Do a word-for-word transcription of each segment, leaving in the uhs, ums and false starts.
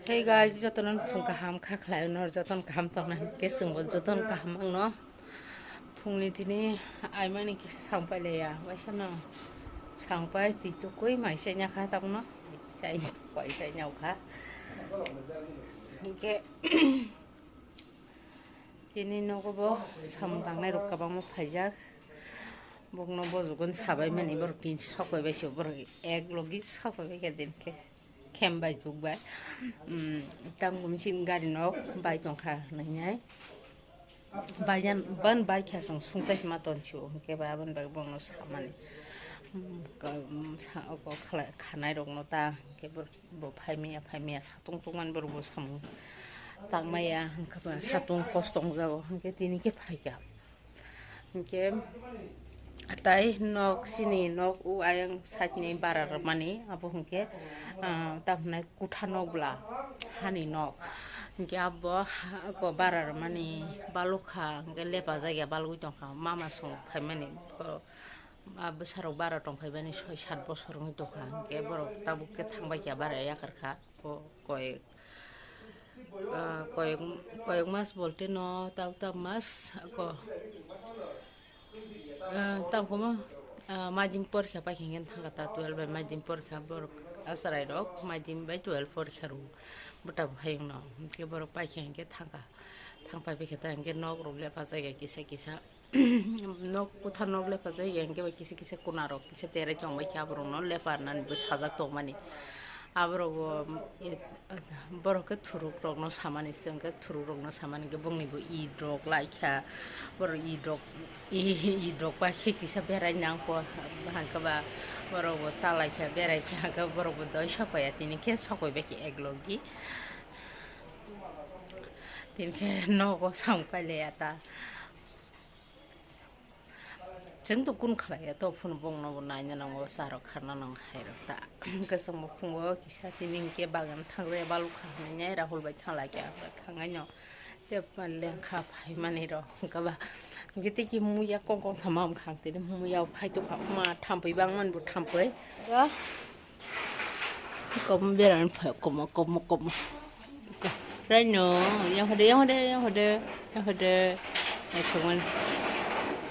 Hey guys, jotono phung kaham kha khlai no, joton kaham tongna hwnkhe chwngbo joton kaham ang no. Phungni tini aimani kisa sampai leya, waisa no sampai twi tukui mai chai nya kha tabno, chai koi chai nya kha. Hwnkhe tini nogo bo samung tangnai rok kwbangma phaijak. Bokno bojogon sabai mani borok tin sok bai bai se borok ek logi sok bai bai khe din khe. Khem bai juk bai. Tam gumi sin gari nok bai tongkha nai nai. Bai jan ban bai kha sang sung sai ma ton chu ke ba ban bai bong no samani. Ko khanai rok no ta ke bo phai mia phai mia satung tung man borok bo samung tang maya hwnkhe ba satung kos tong jago hwnkhe tini khe phai kha. Hwnkhe tai nok chini nok o ayang side ni bara rwmani abo hwnkhe, ah, tamo hwnai kutha nok bwla hani nok. Hwnkhe abo ha-, ko bara rwmani balukha hwnkhe lepajak ya balgwi tongkha mama song phaimani. Ah, bwsarok bara tongphaimani soi sat bosor wngwi tongkha hwnkhe borok tabuk khe thangbai kha bara yakarkha. Ko koi Ah, koyok, koyok mas bolte no tak tak mas ko, ah, tam komo, ah, maidin porikha pai khe thangkha ta twelve bai maidin porikha borok acharai rok maidin bai twelve porikha ru buta bwkhayung no hwnkhe borok pai khe thangkha thang pai khe ta hwnkhe nok rok le pajak ya kisa kisa. Nok kutha nok lepajak ya hwnkhe bai kisa kisa kuna rok kisa terai tongbai khe aborok no lepa nani bo sajak tongmani. Aborok bo, e, borok khe thuruk rok no samani se hwnkhe thuruk rok no samani hwnkhe bongni bo id rok laikha borok id rok id rok bai khe kisa berai nang kho hwnkhe ba borok bo chalaikha beraikha hwnkhe borok bo doi sokoi ya tini khe sokoi bai khe ek logi tini khe nogo samung pailaiya ta. Chwng to kun khlaiya to phunu bongno bo naina nango charok kharna nango hai rok ta. Kwchwng bo phungo kisa tini hinkhe bagan thangrwi balukha hinwi Rahul bai thanglaikha thangnaino tei lengkha phaimani rok hwnkhe ba hwnkhe tei khe muya kong kong thama wngkha tini muya phai tongkha ma thampui bangmani bo thampui. Komo berani phai komo komo komo. Raino yang hode yang hode yang hode yang hode. Naithokmani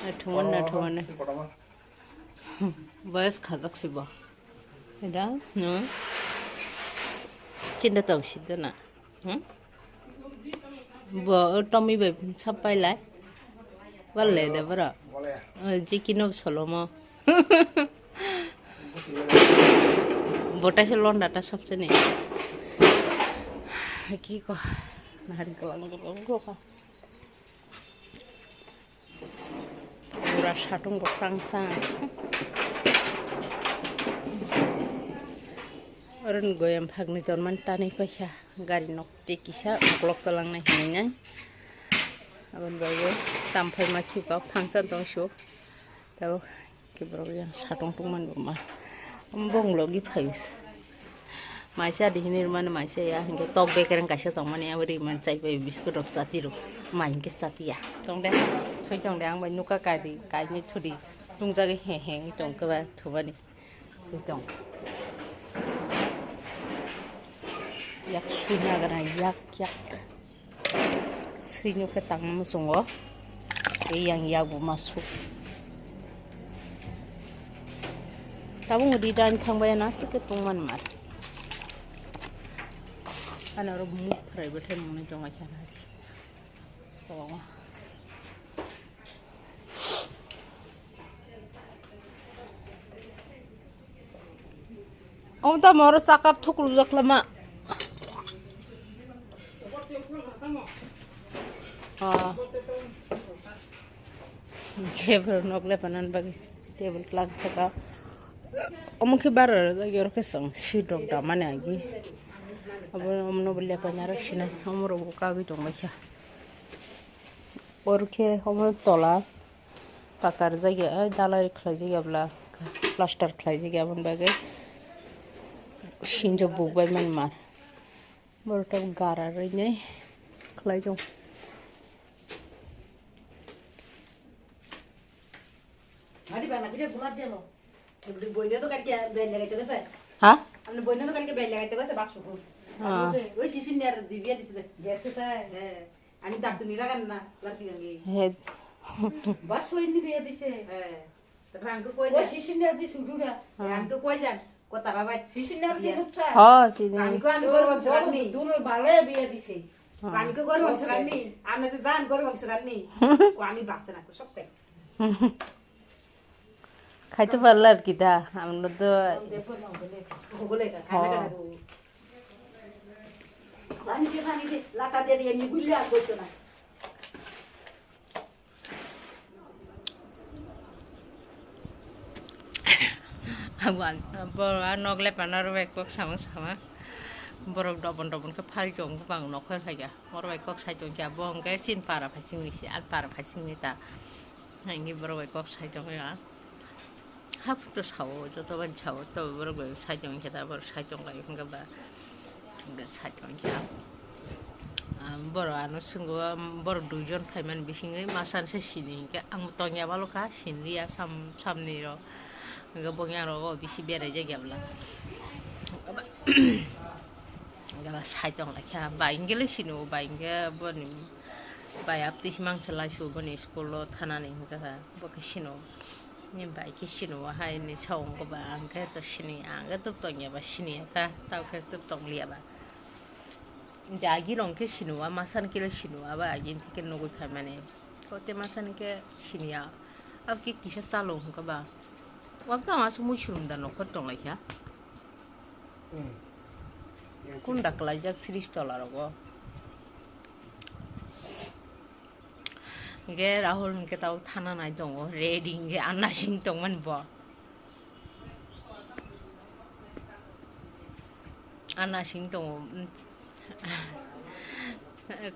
naithokmani naithokmani. Boyos khajak si bo. Eda no. Chinda tong si dana. Hmm? Bo o tomi bai sap pai lai. Wale de bro. Jikino solomo. Botai se londa ta sabse ni. Ki ko. Nahari kalang kalang ko ka. Pura satung bo krang sang. Oron goyam phagni tonman tanwi paikha gari nok tei kisa uklok tolangnai hinwi nai. Aboni bagwi tamphai ma khikok phangsa tong su. Tabuk. Ke borok yang satong tongmani bo ma. Omo bong logi phai. Maisa di hinir mani maisa ya, hingke tok bekereng kaisa tongmani, abo ri man chai bai biscuit rok chati rok. Mai hingke chati ya. Tong de, soi tong de, ang bai nuka kari, kaini churi. Tungjagwi he he wngwi tong khe ba thubani. Soi tong. Yak sui nagra, yak, yak. Swino khe tangma muchungo. Tei yang yakbo masuk. Tabuk ri dan thangbai na sikhe tongmani mar. Ano ro muk phrai bwthai mungni tongo khe na. Oh. Omo tamo oro chakap thuklujak lama. Ah. Khe borok nok lepanan bagwi table tlang thaka. Omo khe bara rwjak yorok khe chwng swi rok damani agi. Abo omono bo lepaina rok sinai omo rok bo kagwi tongbaikha. Oro khe omo tola. Pakar jagya, ai dalai khlai jagya bwla, plaster khlai jagya aboni bagwi sinjo buk bai man ma. Borok tabuk gara rwinai khlai jong. Ha? Ano boina dokan ke bel lagai to gase baksu ko. Ah. Oi, sisir ni ar di biya dise de. Gese tai. Eh, ani dak tu ni ragan na, lar di gangi. He. Bas oi ni biya dise. Eh, rang ko koi. Oi, sisir ni ar di sudu da. Rang ko koi jan. Ko tara bai. Sisir ni ar di rupsa. Oh, sini. Ani ko ani gor bang surat ni. Duro bale biya dise. Ani ko gor bang surat ni. Ana tu dan gor bang surat ni. Ko ani bak sana ko sok tai. Khaito parlar kita, amno to. Awan, boro a nok le panaro bai kok samang sama. Borok dobon dobon khe phari tong bang nok khe phaikha. Boro bai kok sai tong khe abo hwnkhe chin para phai singni se, al para phai singni ta. Hwnwi borok bai kok sai tongwi ha. Hap to sao, joto bai sao, to borok bai sai tong khe ta, borok sai tong lai hwnga ba. Hwnga sai tong khe ha. Ah, borok ano swngo, borok duijon phaimani bisingwi masa se sini hinkhe ang tongya balo kha, sinliya sam, samni rok. Hwnga bongya rogo bisi berai jak ya bwla. Hwnga ba sai tong lai kha, ba hwnga le sino, ba hwnga boni, bai aptwi si mangsa lai su boni school o thanani hwnga kha. Bo khe sino, ni bai khe sino, hai ni sa ongko ba, ang khe to sini, ang khe to tongya ba sini ya ta, tao khe to tong liya ba. Ja agi rong khe sino, a masa ni khe sino, aba agi ni khe nugui phai mani. Ko te masa ni khe sini ya, ab khe kisa chalo hwnka ba. Wab tang asuk mui sulum da nokhor tong lai kha. Kunda kwlaijak fridge tola rogo. Hwnkhe Rahul hwnkhe tabuk thana nai tongo, ready hwnkhe anna sing tongmani bo. Anna sing tongo.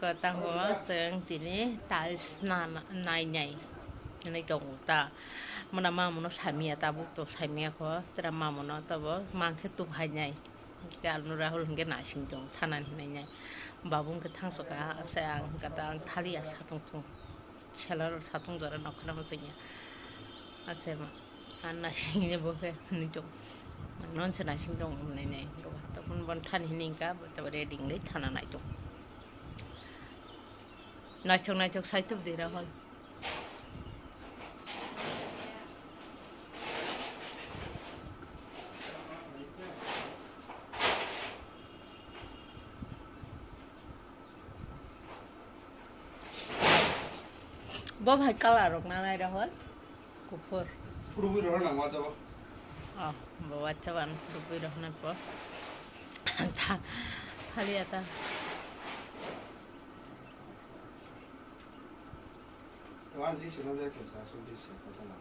Ko tango chwng tini tiles na, na, nai nai hinwi tongo ta. Mona mamono samya tabuk to samya kho, tera mamono tabo mangkhe tuphai nai. Te ano Rahul hwnkhe nasing tong, thanani hinwi nai. Babu hwnkhe thangsoka, ase ang hwnkhe ta ang thaliya satung tung. Selar satung jora nokharma chwngya. Ase ma, ang nasing ni bo khe hinwi tong. Non se nasing tong hinwi nai. Tokon bon than hinwi ka, bo to ready ngai thana nai tong. Naithok naithok saitub de Rahul. Bo hai colour rok nanai Rahul. Kuphur. Phurubui rohor nang wachabo. Oh, bo wachabo ang phurubui rohornai po. Tha-, thali ata. Wan list no jai khe sa, so list se kotha na.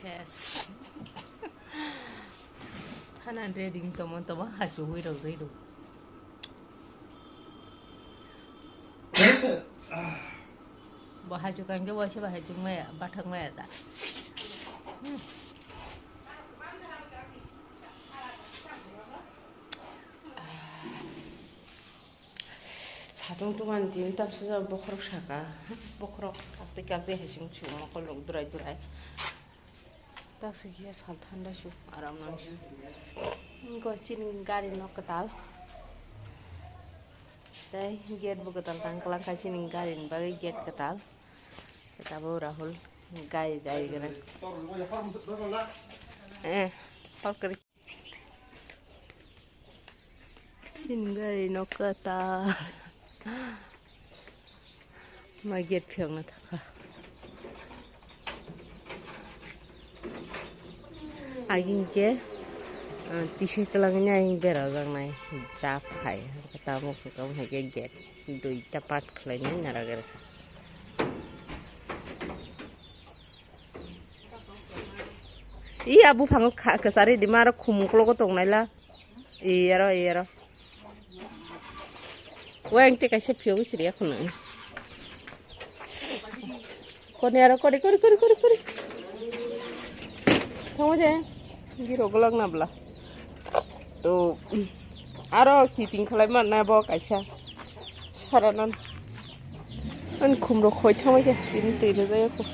Yes. Thanan ready tongmo tongmo hachugwi rok rwi rw. Bo hachuk kangkhe waisa bo hachuk maya, bathak maya ta. Satung tungmani tini tamsa jora bokhorok saka, bokhorok kakti kakti hai se wng sio mokol rok durai durai. Taksi kisa sal thanda sio aram nang sio. Wngkha chini gari no kwtal. Tei gate bo kwtal tang kwlangkha chini gari ni bagwi gate kwtal. Tabuk Rahul gari dai gwnang. Eh, pal kwrwi. Chini gari no kwtal. Ma gate phiyokna thangkha. Aging khe, ah, tisai twlangni ayang berajaknai jak hai. Tabuk khe tamo hai khe gate duita part khlainai nara gari. Iya buphango kha-, kwchari di maro khum uklogo tongnaila. Iyaro, iyaro. Weng te kaisa phiyogwi chiriya khuna. Koni aro kori, kori, kori, kori, kori. Thango je. Giro golak nabla. To, aro kiting khlai man na bo kaisa. Saranan. Khumrok khoi thangwi khe tini twi rwjak ya kho.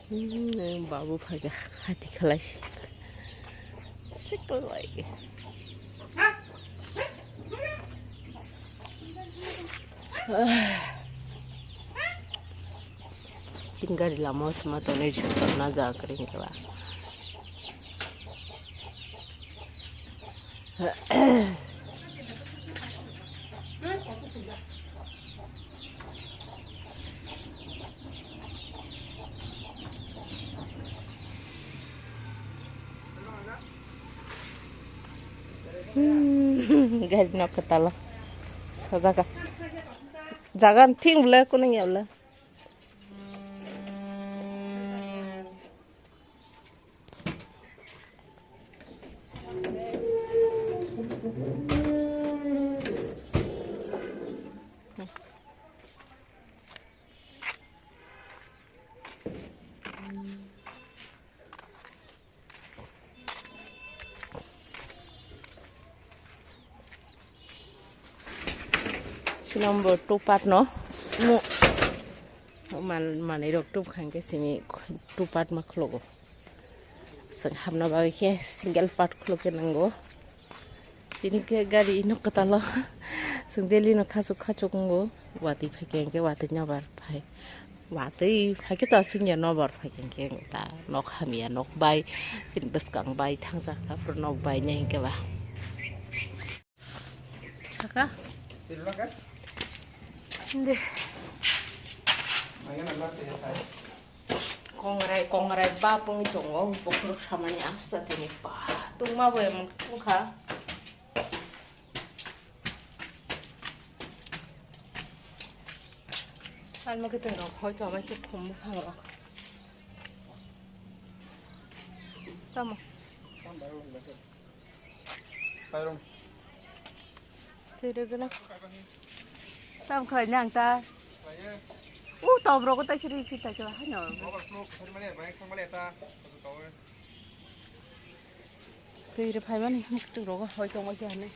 Hmm, babu phaikha hati khlai se. Sikl bai. Chini gari lama o sima tonwi jwk tongna ja kwrwi hwnkhe ba. Hmm, gari nok kwtal o. Sajak. Jaga thik bwle, kunung ya bwle. Sini number two part no. Mu-, man-, manwi rok tub kha hwnkhe simi two part ma khwlwgo. Chwng hapna bagwi khe single part khwlwk khe nango. Tini khe gari nok kwtal o. Chwng daily no khachuk khachuk wngo. Watwi phai khe hwnkhe watwi nobar phai. Watwi phai khe ta singya nobar phai khe hwnkhe ta nok hamya nok bai. Tini bwskang bai thangjak ta phuru nok bai nai hwnkhe ba. Saka. Hindi. Kongrai, kongrai ba pungwi tongo, bokhorok samani asta tini pa. Tungma bo emon tungkha. Salma kiting rok hoi to bai khum buphang rok. Tamo. Pairung. Twi rwgwla. Tam khai nang ta. U tom rogo tai siri phi ta chwa hano. Twi rw phaimani mukti rogo hoi tongma khe hane.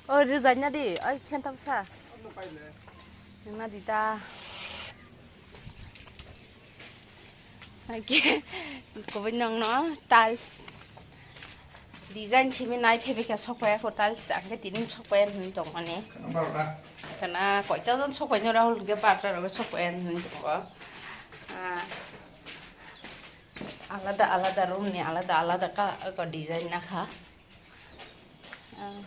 O rijai na di, oi phen tam sa. Na di ta. Haikhe kubui nokno tiles design simi nai phebekha sokpaiya kho tiles angkhe tini sokpaiya hinwi tongmani. Khana koita jon sokpaino Rahul hwnkhe barta rok sokpaiya hinwi tongo. Ah, alada alada room ni alada alada ka, ka design nakha. Ah,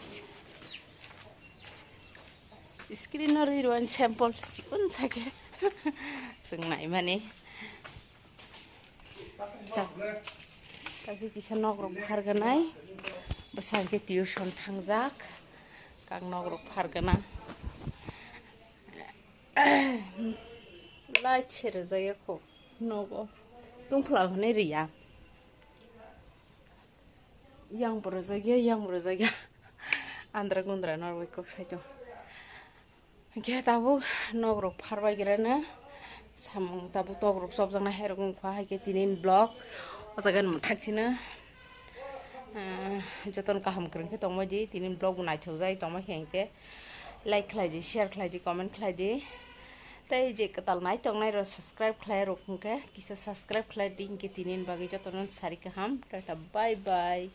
screen no ri rwan sample chikon sake. Chwng naimani. Ta-, takhe kisa nok rok pharganai. Bwsang khe tuition thangjak. Kang nok rok phargana. Light se rwjak ya kho nogo. Tungphla hwnwi riya. Yang bo rwjak ya, yang bo rwjak ya. Andra gundra norwi kok sai tong. Hwnkhe tabuk nok rok pharbai grana. Samung tabuk tok rok chopjaknai hai rok wngkha, hai khe tini vlog o jaga ni mwthak sino. Ah, jotono kaham kwrwng khe tongbai di, tini vlog bo naithokjagwi tongma khe hwnkhe like khlai di, share khlai di, comment khlai di. Tei je kwtal nai tongnai rok subscribe khlai rok hwnkhe kisa subscribe khlai di, hwnkhe tini ni bagwi jotono sari kaham, tata bye bye.